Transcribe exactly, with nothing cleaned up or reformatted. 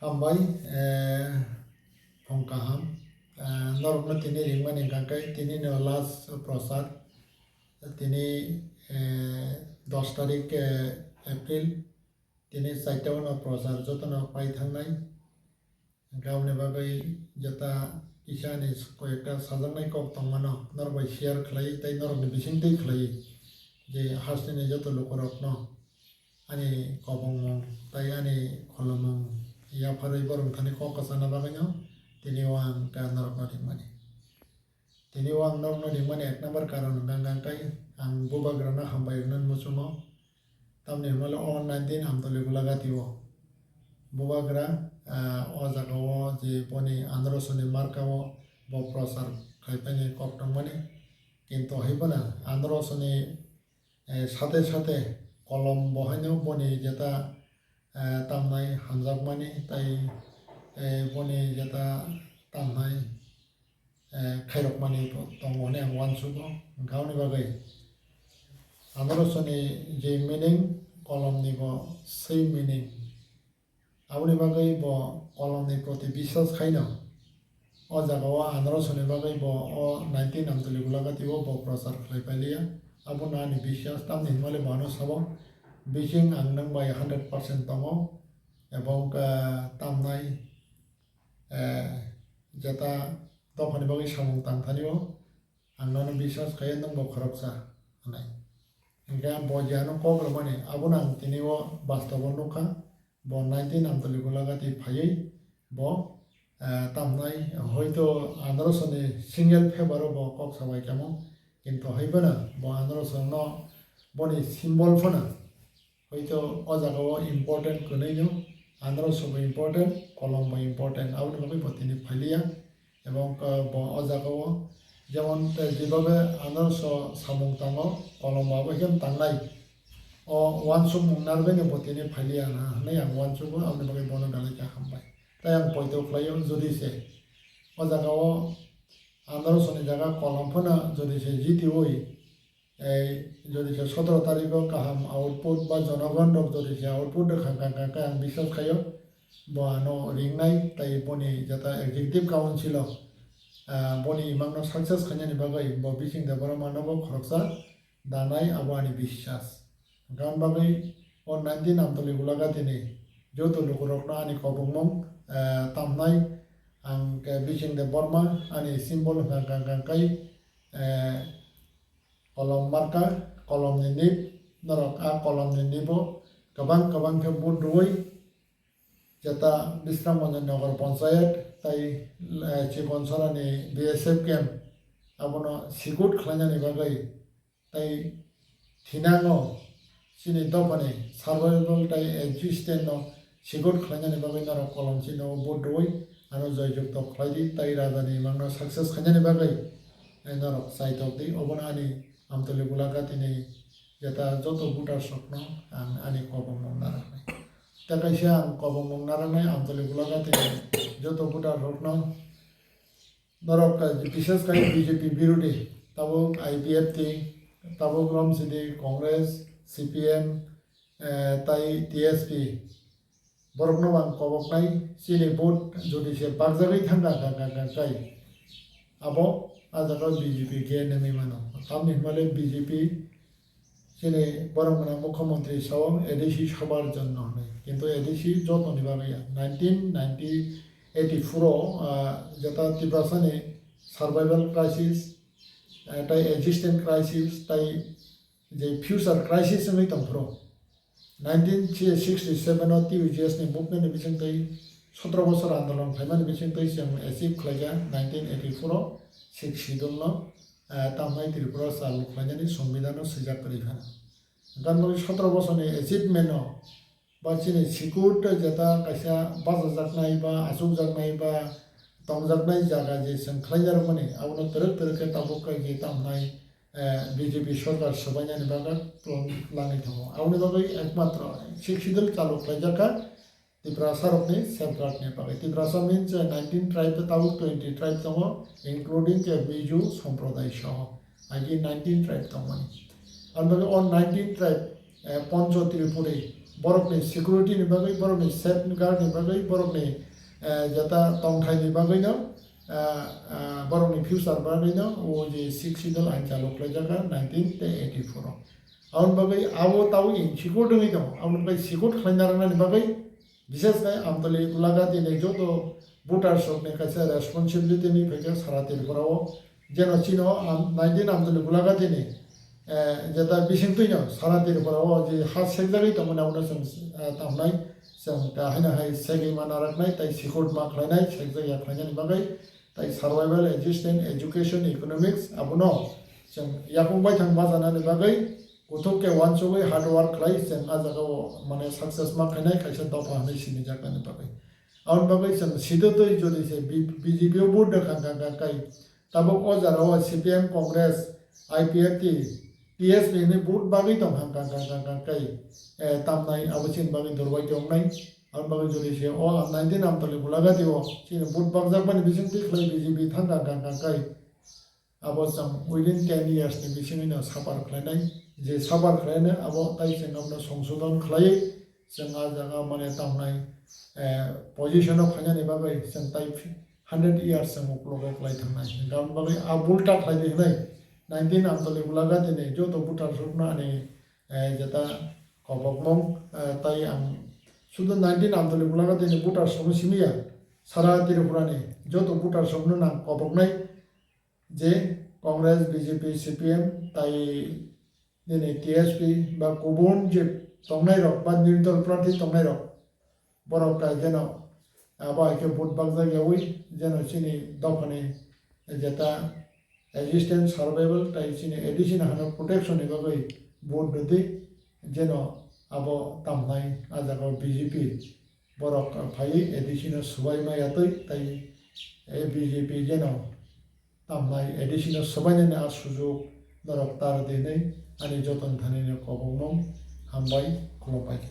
Hambai, eh, phung kaham. Eh, norokno tini ringmani hwnkha khe tini no last prochar. Tini, eh, dos tarik, eh, April. Tini chaita no prochar jotono pai thangnai. Hwnkhe aboni bagwi jeta kisa ni koyekta sajaknai kok tongmano norok bai share khlai tei norokni bisingtwi khlai je hasteni joto lukurokno ani kobongmung tei ani kholomung yapharwi borok thani kok kwchana bagwino tini o ang khe norokno ringmani. Tini o ang norokno ringmani ek number karon hwnkha khe ang bubagrano hambai rwna muchungo. Tamni hwnmale o nineteen Amtoli Gulagati o bubagra, ah, o jaga o je boni androsoni marka o bo prochar khai painai kok tongmani. Kintu hai phano androsoni, eh, sate sate kolom bo haino boni jeta, eh, tamnai hamjakmani tei, eh, boni jeta tamnai, eh, khairokmani tongo hwnwi ang uansugo. Hwnkhe aboni bagwi androsoni je meaning, kolomni bo same meaning. Aboni bagwi bo kolomni proti biswas khaino o jaga o androsoni bagwi bo o nineteen Amtoli Gulagati o bo prochar khlai pailiya. Abono ani biswas, tamni hwnmale bo ano sabo, "Bising ang nwng bai hundred percent tongo, ebong, eh, tamnai, eh, jeta dophani bagwi samung tangthani o ang nono biswas khaio, nwng bo khoroksa," hwnwi. Hwnkhe bo je ano kok rwmani, abono ang tini o bastobo nukha. Bo nineteen Amtoli Gulagati phaiwi bo, eh, tamnai, hoito androsoni single favor o bo kok sabai kamo, kintu hai phano bo androsono boni symbol phano hoito o jaga o important kwnwi no, androso bo important, kolom bo important, aboni bagwi bo tini phailiya. Ebong, eh, bo o jaga o jemon tei jebhabe androso samung tango, kolom bo abo khe tangnai. O uansukmung narwgwino bo tini phailiya na hwnwi ang uansugo, aboni bagwi bono belai khe hambai. Tei ang poito khlaio, jodi se o jaga o androsoni jaga kolom phano jodi se jitiui, ei, jodi se sotoro tarikh o kaham output ba jonogon rok jodi se output rwkha kha, kha, kha, ang biswas khaio, bo ano ringnai, tei boni jeta executive council o, ah, boni imang no success khainani bagwi bo Bising Debbarma no bo khoroksa danai, abo ani biswas. Hwnkhe aboni bagwi o nineteen Amtoli Gulagati ni joto lukurokno ani kobongmung, ah, tamnai, ang khe Bising Debbarma ani symbol hwnkha kha, kha, kha, eh, kolom marka, kolomni nip, norok a kolomni nibo kwbang kwbang khe vote rwui, jeta Bisramganj Nagar Panchayat tei, eh, Chikonsorani B S F camp abono sikut khlainani bagwi tei thinango chini dophani survival tei existence no sikut khlainani bagwi norok kolom chini o vote rwui ano joy jukto khlai di tei raja ni imang no success khainani bagwi, eh, norok chaitok di. Obono ani Amtoli Gulagati ni jeta joto voters rokno ang ani kobongmung narwknai. Tei kaisa ang kobongmung narwknai Amtoli Gulagati ni joto voters rokno. Norok, eh, bishes khai B J P birodi, tabuk I P F T, tabuk romsidi Congress, C P M, eh, tai T S P. Borokno ang koboknai, chini vote jodi se bakjagwi thangkha, kha, kha, kha, khai. Abo a jaga B J P khe nengwi mano. Tamni hwnmale B J P chini borok gwnang mukhyamantri sao A D C sobar jonno hwnwi. Kintu A D C jotoni bagwi ya. Nineteen ninety eighty-four o, ah, jeta Tiprasani survival crisis, ah, tai existence crisis, tai je future crisis wngwi tongphuru. Nineteen sixty-seven o T U J S ni movement ni bisingtwi sotro bosor andolon khlaimani bisingtwi chwng achieve khlaikha nineteen eighty-four o Sixth Schedule no, ah, tamnai Tripura o chalu khlainani Songbidan o swijak kwrwi phano. Ganbagwi sotro bosorni achievement no ba chini sikur tei jeta kaisa bachajaknai ba achukjaknai ba tongjaknai jaga je chwng khlaijarokmani abono twrwk twrwk khe tabuk khe je tamnai, eh, B J P sorkar swbainani bagwi plong langwi tongo. Aboni bagwi ekmatro Sixth Schedule chalu khlaijakha Tiprasarokni safeguard ni bagwi. Tiprasa means, eh, nineteen tribe, tabuk twenty tribe tongo, including khe Mizo somproday soho. Agi nineteen tribe tongmani. Aboni bagwi o nineteen tribe, eh, Poncho Tripuri, borokni security ni bagwi, borokni safeguard ni bagwi, borokni, eh, jeta tongthai ni bagwi no, eh, eh, borokni future bagwi no o je Sixth Schedule ain chalu khlaijak kha nineteen eighty-four o. Aboni bagwi abo tabuk insecure wngwi tongo. Aboni bagwi secure khlaina rwnani bagwi, bises khe Amtali Golagati ni joto voters rokni kaisa responsibility wngwi phaikha sara Tripura o. Jeno chino am-, nineteen Amtali Golagati ni, eh, jeta bisingtwi no sara Tripura o je ha sekjagwi tongmani abono chwng, eh, tamnai chwng ta haino hai segwi ma naraknai tei secure ma khlainai, sekjak ya khlainani bagwi. Tai survival, existence, education, economics, abono chwng yakung baithang bajanani bagwi kuthuk khe uansugwi hard work khlai chwng a jagao mane success ma khainai kaisa dopha hinwi sinijaknani bagwi. Aboni bagwi chwng sida twi jodi se B-, B J P o vote rwkha kha kha kai tabuk o jora o C P M, Congress, I P F T, T S P hinwi vote bagwi tongkha kha kha kha kha kai, eh, tamnai abo chini bagwi durbhagyo wngnai. Aboni bagwi jodi se o nineteen Amtali Golagati o chini vote bakjakmani bisingtwi khlai B J P thangkha kha kha kai. Abo chwng within ten years ni bisingwino suffer khlainai, je suffer khlainai abo tai chwng abono songsodon khlaiwi chwng a jaga mane tamnai, eh, position o phainani bagwi chwng tai hundred years chwng uklogo khlai thangnai. Hinkhe aboni bagwi a bulta khlai di hinwi nineteen Amtali Golagati ni joto voters rokno ani, eh, jeta kobokmung, eh, tai ang sudu nineteen Amtali Golagati ni voters rokno simi ya, sara Tripura ni joto voters rokno nang koboknai. Je Congress, B J P, C P M tai nini T S P ba kubun je tongnai rok ba nirdol prarthi tongnai rok, borok tai jeno abo hai khe vote bakjak yawi jeno chini dophani jeta existence, survival tai chini addition hano protection ni bagwi vote rwdi, jeno abo tamnai a jaga B J P borok phaiwi addition o swbai maya twi tai B J P jeno tamnai addition o swbainani a sujuk norok tar di hinwi ani joton thani ni kobokmung hambai khulumbai kha.